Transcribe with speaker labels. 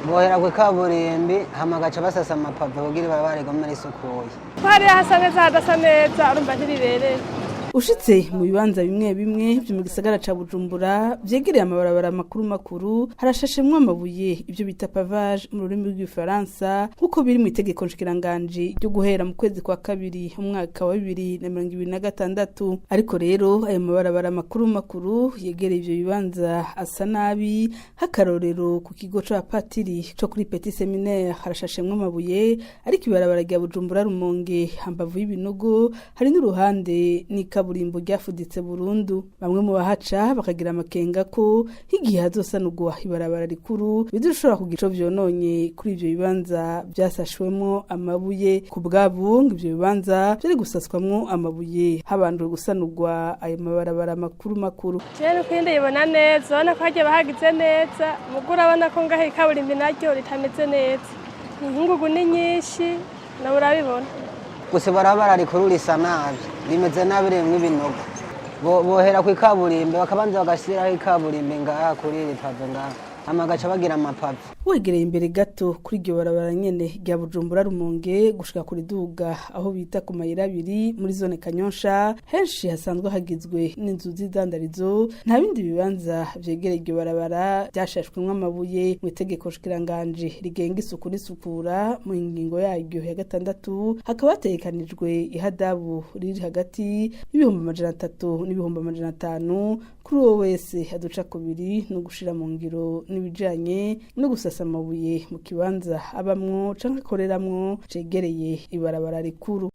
Speaker 1: Bohera ku kaburimbi, hama gaca basasa amapave kugira ibarabara rigume risukuye.
Speaker 2: Ko hariya hasa neza, hadasa neza, urumva ntibibereye.
Speaker 3: Ushitse mu bibanza bimwe bimwe vyo mu gisagara ca Bujumbura vyegereye amabarabara makuru makuru, harashashemwo amabuye, ivyo bita pavage mu rurimi rw'igifaransa, nk'uko biri mu itegeko nshikiranganji ryo guhera mu kwezi kwa kabiri umwaka wa 2026. Ariko rero ayo mabarabara makuru makuru yegereye ivyo bibanza asa nabi. Nk'akarorero, ku kigo c'abapatiri co kuri Petit Seminaire harashashemwo amabuye, ariko ibarabara rya Bujumbura Rumonge, hambavu y'ibinogo hari n'uruhande n'ikaburimbo ryafuditse burundu. Bamwe mu bahaca bakagira amakenga ko nk'igihe hazosanurwa ibarabara rikuru bizoshobora kugira ico vyononye kuri ivyo bibanza vyasashwemwo amabuye. Ku bwabo, ngo ivyo bibanza vyari gusaswamwo amabuye habanjwe gusanurwa ayo mabarabara makuru makuru.
Speaker 2: Jewe nuko ndayibona neza, urabona ko hagiye bahagize neza, mugo urabona ko ngaho ikaburimbi naryo ritameze neza, inkungugu ni nyinshi, nawe urabibona.
Speaker 1: Gusa ibarabara rikuru risa nabi, rimeze nabi, ririmwo ibinogo. Bohera ku ikaburimbi, bakabanza bagashyiraho ikaburimbi ngaha kuri iri pave ngaha, hama gaca bagira amapave.
Speaker 3: Wegereye imbere gato kuri iryo barabara nyene rya Bujumbura Rumonge gushika kuri duga aho bita ku mayira abiri muri zone Kanyonsha, henshi hasanzwe hagizwe n'inzu z'idandarizo, nta bindi bibanza vyegereye iryo barabara vyashashwemwo amabuye. Mu itegeko nshikiranganji rigenga isuku n'isukura, mu ngingo yaryo ya gatandatu, hakaba hategekanijwe ihadabu riri hagati y'300,000 n'500,000 kuri uwo wese aduca kubiri no gushira mu ngiro n'ibijanye no gusasa amabuye mu kibanza abamwo canke akoreramwo cegereye ibarabara rikuru.